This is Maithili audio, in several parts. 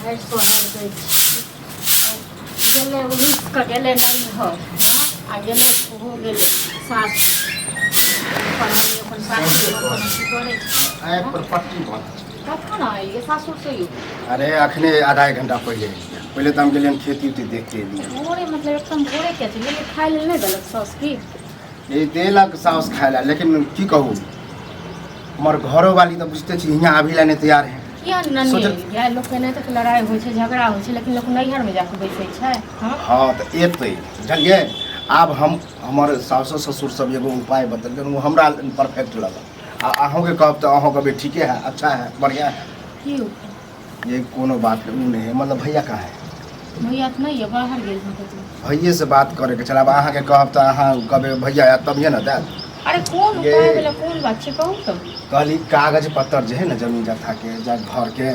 झाड़ि सोहारि दै छी। गेलै ओ रुसि कऽ गेलै नैहर, हँ, आ गेलै ओहो गेलै सासुर। अपन अपन सासुर अपन अथी करै छै। आँखि पर पट्टी बान्हल छै। कखन आएलियै सासुरसँ यौ? अरे अखने आधा एक घंटा पहिले एलियै। पहिले तऽ हम गेलियै खेती उती देख के एलियै। भोरे मतलब एकदम भोरे किया चलि गेलियै? खाय लेल नहि देलक साउस की? ई देलक साउस खाय लए, लेकिन की कहू, हमर घरो वाली तऽ बुझिते छी हियाँ अभी लए नहि तैयार है। किया ननी या लोक के नहि तऽ लड़ाइ होइ छै, झगड़ा होइ छै, लेकिन लोक नैहरमे जाकऽ बैसै छै। हँ हँ तऽ एतै बुझलियै। आब हम हमर सासो ससुर सब एगो उपाय बतेलकै, ओ हमरा परफेक्ट लगल। आ अहूँके कहब तऽ अहूँ कहबै ठीके है, अच्छा है, बढ़िआँ है। की उपाय? ये कोनो बात नहीं, उ नहीं है। मतलब भैया कहाँ है? भैया तऽ नहि यऽ, बाहर गेल हँ कतौ। भैये से बात करे के छल। आब अहाँके कहब तऽ अहाँ कहबै भैया आयत तभिए ने देत। अरे कोन उपाय वाला कोन बात छै, कहू तऽ। कहली कागज पत्तर जे है ने जमीन जथा के या घर के,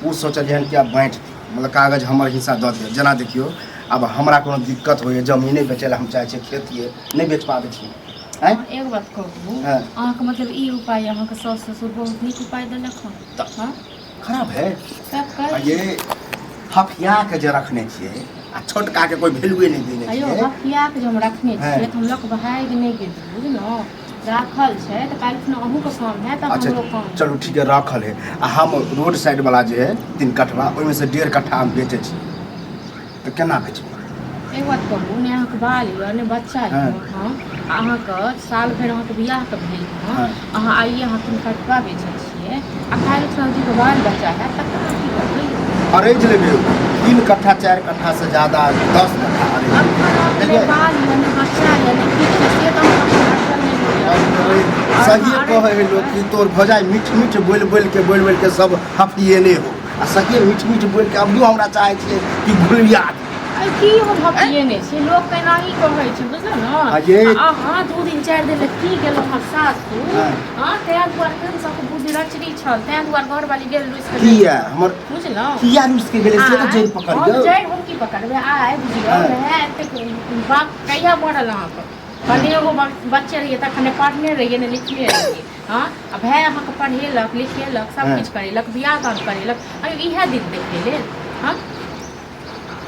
उ सोचलियै हन कि आब बाँटि दी, मतलब कागज हमर हिस्सा दऽ दिअ। जेना देखियौ, आब हमरा कोनो दिक्कत होइए जमीने बेचै लए, हम चाहै छियै खेतिए नहि बेच पाबै छी। आँय? एगो बात कहू, अहाँके मतलब ई उपाय अहाँके साउस ससुर बहुत नीक उपाय देलक हन? हँ खराब है? आ ये हफिया के जे रखने छियै आ छोटका के कोई वैल्यूए नहि देने छियै। हफिया के जे हम रखने छियै तऽ हम लक भागि नहि गेलियै, बुझलहुँ? राखल छै तऽ काल्हि खुना अहूँके काम हैत आ हमरो काम। चलू ठीक है, राखल है। आ हम रोड साइड वाला जे है 3 कट्ठा, ओहिमे से 1.5 कट्ठा हम बेचै छी, तऽ केना बेचबै? एक बात कहू ने, अहाँके बाल यऽ ने बच्चा यऽ? हँ, अहाँके साल भरि अहाँके बियाहके भेल हँ, अहाँ आइए अहाँ 3 कट्ठा बेचै छियै आ काल्हि साँझीके बाल बच्चा हैत, तखन अहाँ की करबै? अरेज लेबै 3 कट्ठा 4 कट्ठा से ज्यादा 10 कट्ठा अरेज। बाल यऽ ने बच्चा यऽ ने किछु, से तऽ सही कहै है लोक कि तोर भौजाइ मीठ मीठ बोलि बोलि के बोलि बोलि के सब हफिएने हो। आ सही मीठ मीठ बोलि के अभियो हमरा चाहै छियै कि घुलिया दी। की हम हफिएने छी? लोक तऽ एनाही कहै छै, बुझलहुँ ने? अहाँ 2 दिन 4 दिन की गेलहुँ हँ सासुर? हँ, ताहि दुआरे केहन सबके बुद्धि रचनी छल, ताहि दुआरे घरवाली गेल रुसि के। किया हमर बुझलहुँ किया रुसि के गेलै से तऽ जड़ि पकड़ियौ। जड़ि हम की पकड़बै? आइ बुझियौ वएह एतेक बाप कहिया मरल अहाँके? कनि एगो बच्चे रहियै तखन नहि पढ़ने रहियै ने लिखने रहियै। हँ, आ भाय अहाँके पढ़ेलक लिखेलक, सब किछु करेलक, बियाह दान करेलक, आ इएह दिन देखै लेल? हँ,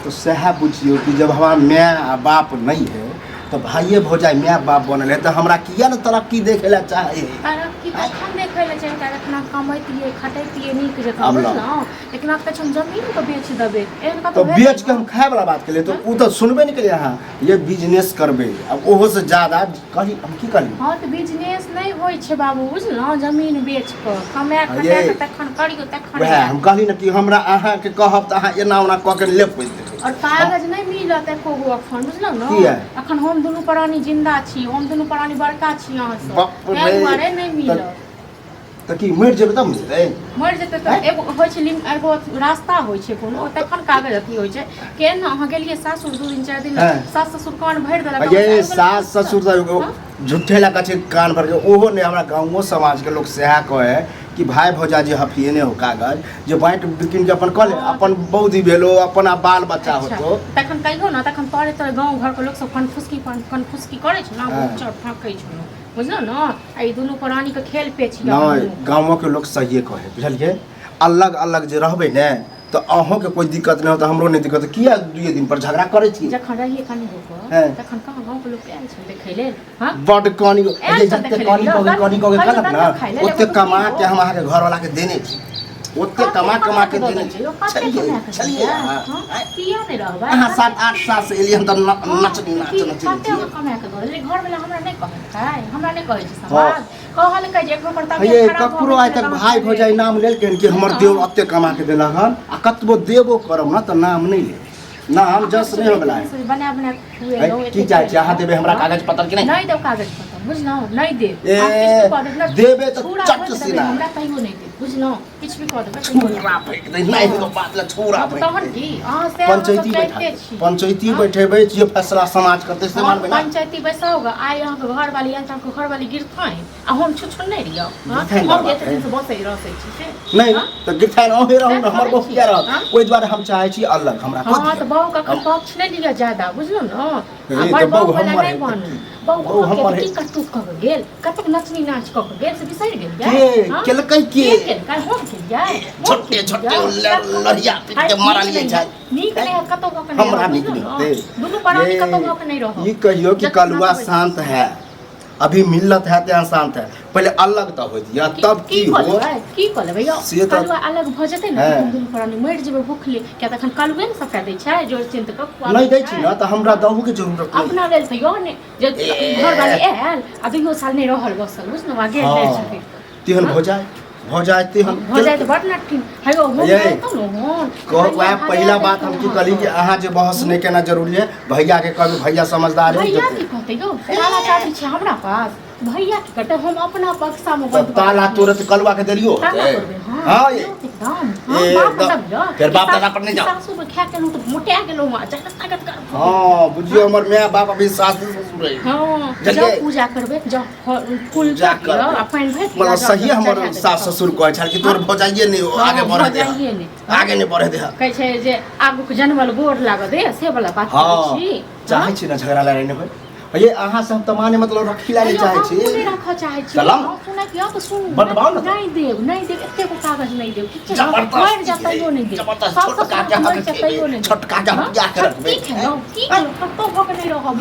तो सएह बुझियौ कि जब हमार माय आ बाप नहीं है तऽ भाइये भौजाइ माय बाप बनल है, तऽ हमरा किया ने तरक्की देखे ला चाहे है? तरक्की तखन देखै लए चाही जखन अहाँ कमैतियै खटैतियै नीक जकाँ, बुझलहुँ? लेकिन आब तऽ हम जमीन के बेच देबै एहन कतौ? तऽ बेच के हम खाय वाला बात केलियै तऽ ओ तऽ सुनबे नहि केलियै अहाँ। ये बिजनेस करबै, आब ओहो से ज्यादा कहली हम की कहली? हँ, तऽ बिजनेस नहि होइ छै बाबू, बुझलहुँ? जमीन बेच कऽ कमाए खटा कऽ तखन करियौ, तखन वएह हम कहली ने कि हमरा अहाँके कहब तऽ अहाँ एना ओना कऽ के लेप देबै। और कागज नहि मिलत एको गो अखन, बुझलहुँ ने? अखन हम दुनू प्राणी जिंदा छी, हम दुनू प्राणी बड़का छी अहाँसँ, ताहि दुआरे नहि मिलत। तऽ की मरि जेबै तब मिलतै? मरि जेतै तऽ एगो होइ छै लिम, एगो रास्ता होइ छै कोनो, तखन कागज अथी होइ छै। केहन अहाँ गेलियै सासुर 2 दिन 4 दिन, सास ससुर कान भरि देलक? ये सास ससुर तऽ झूठे लए कहै छै कान भरि के, ओहो नहि। हमरा गाँवो समाजके लोक सएह कहै कि भाय भौजा जे हफिएने हो कागज जे बाँटि बिकिन के अपन कऽ ले, अपन बौदी भेलो, अपन आब बाल बच्चा होतो। तखन कहियो ने, तखन तोरे तोरे गाँव घरके लोक सब कनफुसकी कनफुसकी करै छै ने, चढ़ फाँकै छै, बुझलहुँ ने? आ ई दुनू प्राणीके खेल पेच यऽ। नहि, गामोके लोक सहिए कहै, बुझलियै? अलग अलग जे रहबै ने तऽ अहूँके कोइ दिक्कत नहि होत, हमरो नहि दिक्कत। किया दुइए दिन पर झगड़ा करै छी? जखन रहियै कनी गो तखन कहाँ गाँवके लोक आयल छल देखै लेल? हँ, बड्ड कनी जते कनी कऽ के कनी कऽ के कहलक ने, ओते कमा के हम अहाँके घरवलाके देने छी, ओते कमा कमा के देने छी। छलियै किया नहि रहबै? अहाँ 7 8 साल से एलियै हम तऽ नचनी नाच नचनी। कते कमा के दऽ देलियै घरवला? हमरा नहि कहलकै, हमरा नहि कहै छै समाज, कहलकै जे एकरो पर तबियत खराब। ककरो आइ तक भाय भौजाइ नाम लेलकै कि हमर देव एते कमा के देलक हन? आ कतबो देबो करब ने तऽ नाम नहि लेब, नाम जस नहि होबला है। बना बना खुएलहुँ। की चाहै छी अहाँ? देबै हमरा कागज पत्तर कि नहि? नहि देब कागज पत्तर, बुझलहुँ? नहि देब। ए देबै तऽ चट सीना। हमरा कहियो नहि देब, बुझलहुँ? किछु भी कऽ देबै। छुरा फेंक दे नहि तो बात ला छुरा फेंक। तहन की अहाँ से पंचायती बैठा, पंचायती बैठेबै, जे फैसला समाज करतै से मानबै ना? पंचायती बैसाओ। आइ अहाँके घरवाली आयल तऽ अहाँके घरवाली गिरथाइन आ हम छुछुन नहि रहियौ? हम एते दिन से बसै रसै छी से नहि तऽ गिरथाइन अहें रहू ने, हमर बहु किया रहत? ओहि दुआरे हम चाहै छी अलग हमरा। हँ, तऽ बहु कखन पक्ष नहि लिअ ज्यादा, बुझलहुँ ने? बड़ बहु वाला नहि बनू। बहु हमर की करतूत कऽ के गेल, कतेक नचनी नाच कऽ के गेल से बिसरि गेल? के केलकै? के केलकै? हम केलियै? छोटे छोटे लड़िया पीट के मारलियै छै। नीक नहि है कतौ भऽ के नहि। हमरा नीक नहि होतै। दुनू प्राणी कतौ भऽ के नहि रहब। ई कहियो कि कलुआ शांत है, अभी मिलत है तें शांत है, पहले अलग तऽ होइत या तब की हो? की कऽ लेबै यौ? कलुआ अलग भऽ जेतै ने हम दुनू प्राणी मरि जेबै भूखले, किया तऽ एखन कलुए ने सबटा दै छै, जोर चिन्त कऽ खुआबै नहि दै छी ने तऽ हमरा दहू के जरूरत नहि। अपना लेल तऽ यौ ने जे घरवाली आयल आ दुइयो साल नहि रहल बसल, बुझलहुँ, आ गेल जाइ छथिन तेहन भऽ जाय, भऽ जाय तेहन भऽ जाय तऽ बड़ नठिन है यौ। हम रहतहुँ ने हम कह वएह पहिला बात हम की कहली कि अहाँ जे बहस नहि केना जरूरी है, भैया के कहबै, भैया समझदार है। भैया की कहतै यौ? ताला चाबी छै हमरा पास, भैया की करतै? हम अपना बक्सा में बंद ताला तोड़त कलुआ के देलियो। ताला तोड़बै? हां एकदम। हां, बाप सब फिर बाप दादा पर नहीं जाओ। सासू में खा के तो मोटा गेलौ, ज्यादा ताकत कर। हां बुझियो, हमर my बाप अभी सासू ससुर है। हां, जाओ पूजा करबै, जाओ फूल पूजा करबै। आ पानि भरि। मतलब सही हमर सास ससुर कहै छल कि तोर भौजाइए नहि आगे बढ़े दे, आगे नहि बढ़े दे। कहै छै जे आगू के जनमल गोर लागऽ दे, से वाला बात करै छी। चाहै छी ने झगड़ा लड़ाइ नहि होय। ये अहाँ से हम तऽ माने मतलब रखी ला नहि चाहै छी। नहि राखऽ चाहै छी। सुनै के तऽ सुनू। बतबाउ ने। नहि देब, नहि देब, एतेको कागज नहि देब। ठीक छै, मरि जा तैयो नहि देब। छोटका के हक तैयो नहि, छोटका के हक के रखबै। की खेलौ, की खेलौ? कतौ भऽ के नहि रहब।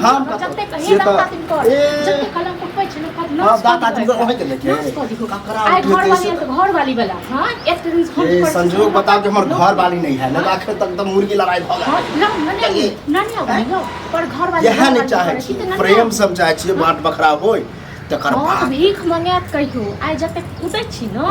जतेक हे दाता दिन कर, जतेक कलम उठबै छै ने हां, दाता दिन ओहे के देखिए नाश कऽ दिहो। आइ घर वाली तऽ घर वाली वाला। हां, एक दिन हम संजोग बताओ कि हमर घर वाली नहीं है, नहीं आखिर तक तऽ मुर्गी लड़ाई भऽ गेल। ना ना ना, पर घर वाली इएह नहि चाहै छी, प्रेम सब चाहै छियै, बाँट बखरा होय तकर बाद भीख मंगायत कहियो। आइ जतेक कुदै छी ने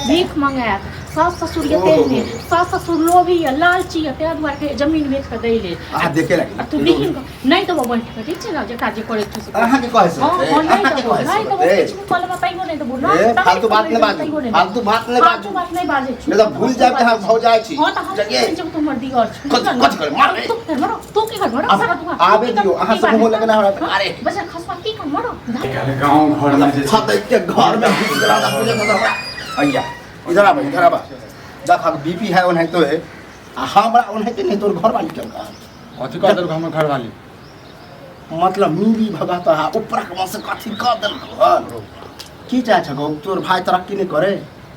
भीख मंगायत। सास ससुर के तेहने, सास ससुर लोभी यऽ, लालची यऽ, ताहि दुआरे जमीन बेच कऽ दै लेल। अहाँ देखे लागि तू भीख नहि देबो बाँटि कऽ, ठीक छै ने? जेकरा जे करै छै। अहाँके कहै से हँ, नहि देबो, नहि देबो, किछु भी कऽ लेबै तैयो नहि देबो। ए फालतू बात नहि बाजू, फालतू बात नहि बाजू, फालतू बात नहि बाजै छी, नहि तऽ भूल जायब कि अहाँ भौजाइ छी। हँ, तऽ हम जब तुमर दियर छी। कथी कथी करे मार तू मरो, तू की कर मरो सारा तू आबे दियो। अहाँ सब मुँह लगना हमरा। अरे बच्चा खसवा की कर मरो। गाँव घर में जे फटक के घर में घुस गेला पूजा हमरा। अइया इधर आब, इधर आब, देख बीपी है ओनाहितो है आ हमरा ओनाहिते नहि। तोर घर वाली केलका? कथी कह देलक हमर घरवाली? मतलब मिली भगत आ ऊपर के से कथी कह देलक हन? की चाहे छको तोर भाई तरक्की नहि करे?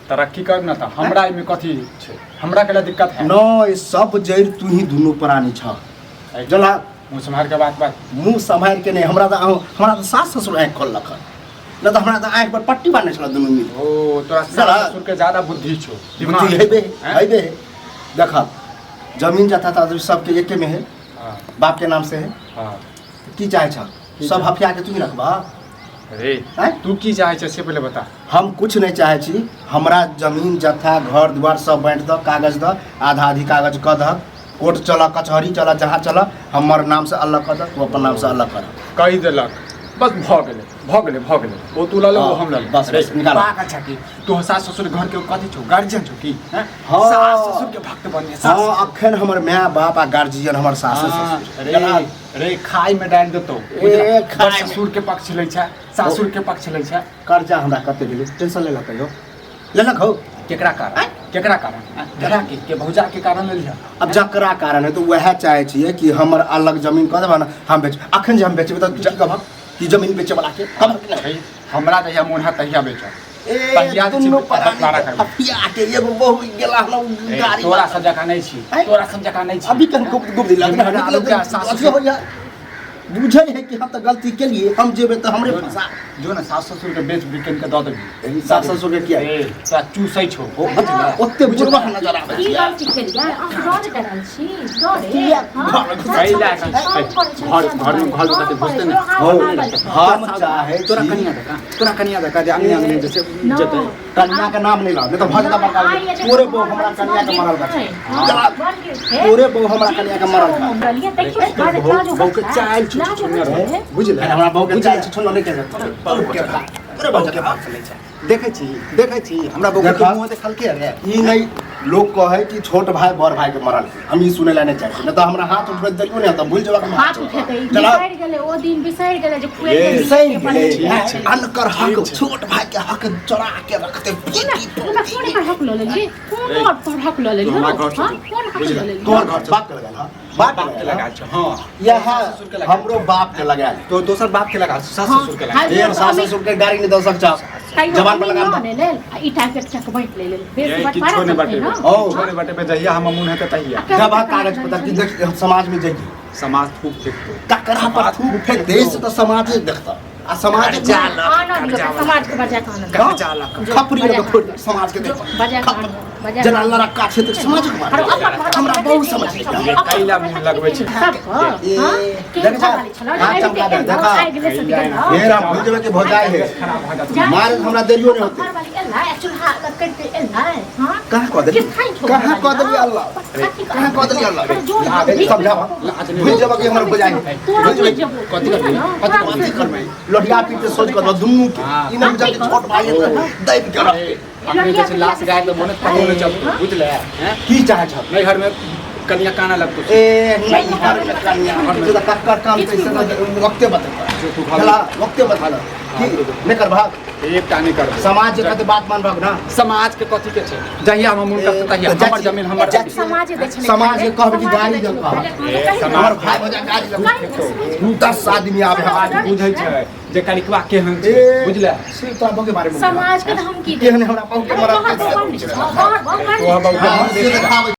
तरक्की कर न तऽ हमरा एहिमे कथी छै? हमरा के दिक्कत है? न, सब जड़ि तू ही दुनू प्राणी छ जला। मुँह सम्हार के बात बात। मुँह सम्हारि के नहि, हमरा तऽ हमरा तऽ सास ससुर आँखि खोललक हन, नहि तऽ हमरा तऽ आँखि पर पट्टी बान्हने छल दुनू मिल। ओ तोरा सास ससुर के ज्यादा बुद्धि छौ? बुद्धि हेबे हेबे। देख, जमीन जथा तऽ सबके एके में है, बाप के नाम से है। की चाहे छ? सब हफिया के तू ही रखबा? अरे तू की चाहे छ से पहले बता। हम कुछ नहीं चाहे छी, हमरा जमीन जथा घर द्वार सब बाँटि दऽ, कागज दऽ, आधा आधी कागज कऽ दहक, कोर्ट चल, कचहरी चल, जहाँ चल, हमर नाम से अलग कऽ दऽ, तू अपन नाम से अलग कर। कहि देलक, बस भऽ गेलै, भऽ गेलै, भऽ गेलै। ओ तू लऽ ले, ओ हम लऽ ले। बस बस निकाल। पागल छ की तू? सास ससुर घर के कथी छौ, गार्जियन छौ की? सास ससुर के भक्त बनिए। हाँ, अखन हमर my बाप आ गार्जियन हमर सास ससुर। रे रे, खाई में डालि देतौ। ससुर के पक्ष लै छै, सासुर के पक्ष लै छै। कर्जा हमरा कते भेलै? टेंशन लेलक कहियो? लेलक हौ? केकरा कारण, केकरा कारण? केकरा के के भौजा के कारण लेलिह? अब जकरा कारण है तऽ वएह चाहै छियै कि हमर अलग जमीन कऽ देबह ने, हम बेच। अखन जे हम बेचबै तऽ तू की कहबह कि जमीन बेचै वाला के कहबह कि नहि? हमरा जहिया मोन हैत तहिया बेचब। तहिया दुनू हफिया के एगो बहु गेला हम गाड़ी। तोरा सब जकाँ नहि छी, तोरा सब जकाँ नहि छी। अभी कन गुप गुप दिला बुझै है कि हम तऽ गलती केलिए, हम जेबै तऽ हमरे फंसा। जो ने सास ससुर के बेच बिकन के दऽ देबी। सास ससुर के किया? तोरा चूसै छौ ओते बुझबा नजर आबै। की गलती केलियै? अहाँ डरे डरल छी? डरे घर घर में घर कते घुसते ने। हम चाहे तोरा कनिया देखा, तोरा कनिया देखा जे अंगने अंगने जैसे जेतै। कनिया के नाम नहीं लाओ, नहीं तो भजता बड़का। तोरे बहु हमरा कनिया के मरल बा, तोरे बहु हमरा कनिया के मरल बा। बहु के चाल छुछुनर है, बुझले? हमरा बहु के चाल छुछुनर नहीं कहे। तोरे बहु के बात चलै छै। देखै छी, देखै छी, हमरा बहु के मुंह देखलके रे। ई नहीं लोग कहे कि छोट भाई बड़ भाई के मरल, हम ई सुनै ला नहीं चाहै छी, नहीं तऽ हमरा हाथ उठबै देलियो ने तऽ भूल जेबा। हाथ उठेतै? बिसरि गेलै ओ दिन, बिसरि गेलै जे खुएल। बिसरि गेलै अनकर हक, छोट भाई के हक चोरा के रखते। कोन एकर हक लऽ लेलियै? कोन तोहर हक लऽ लेलियै? कोन हक लऽ लेलियै? तोहर घर बाप के लगाल? बाप के लगाल छौ? हां, यह हमरो बाप के लगाल। तो दोसर बाप के लगाल, सास ससुर के लगाल। सास ससुर के गाड़ी नहीं दऽ सकता। कहियो जबान पर जमीन लगाम न दो। ने लेल आ ईटा के एकटा के बाँटि लेल बेस ये बँटवारा किछो नहि करतै बटेबै न। औ। किछो नहि बटेबै जहिया हम मोन हेतै तहिया जब आ कागज पत्र की देख समाज में जाइए समाज थूक फेकतौ ककरा पर थूक फेक दे से तो समाजे देखता आ समाज कर्जा लऽ आनऽ के, दियौ, कर्जा वाला। समाज के बजा के आनऽ दियौ। कर्जा लऽ के। खपरी लऽ के फोड़ि दे, समाज के जो, देख बजा के आनऽ, बजा के जेना आनऽ। लड़का छै तऽ समाज के अरे अपन घर हमरा वाला बहुत देखै समझ छी, छै। अपन कैला घर मुँह वाला लगबै छै। सबके, ए, हाँ? केहन देखा, घरवाली छलौ, हाथ आबि चमका के दे, एलौ, देखा। आगि ले सटि गेलौ। हे राम भूल जेबै कि भौजाइ है खराब भऽ जात जा, मार हमरा देरियो नहि होते घरवाली एलै, आ चूल्हा लग करिते एलै, हाँ? कहाँ कऽ देली किस खाइ छौ कहाँ कऽ घरवाली, देली हाँ? अल्लाह कथी कहाँ कऽ देली अल्लाह अरे जोर लाज भीख समझावा लाज नहि भूल जेबै कि हमर भौजाइ है तोरा भूल जेबै भूल जेबो। कथी करबै? बुझल न? कथी तोरा कथी भूल करबै लोहिया पीट सोच कर दुनू के हाँ। ई नहि बुझल कि छोट भाई है तऽ दैब के रखते अपने जे छै लाश गाय तऽ मोने पतो नहि चलतौ बुझले हैं की चाहै छह नैहर में कनिया काना लगतौ ए नहीं घर में कन्या से तऽ कक्कर काम कैसे वक्ते बता जो तू घर चला वक्ते बता की नहि करबहक एकटा नहि करबै समाज जे कहते बात मानबहक ना समाज के कथी के छै जहिया हम मोन करतै तहिया तऽ हमर जाइ जमीन हमर जाइ समाजे दै छलै समाज के कहबै कि समाजे गाली दै जब छलै, कहब। पहिले ए, कहि समाज- हमर भाई भौजा गाली जब 10 आदमी आबे समाज बुझै छै जे कनिकवा केहन छै ए बुझले से तोरा बहु के बारे में समाज के तऽ हम की केहन हमरा बहु के अरे मरद तोहर के बहु नहि छौ, तोहर बहु तोहर बहु नहि छौ। हाँ, से देखाबै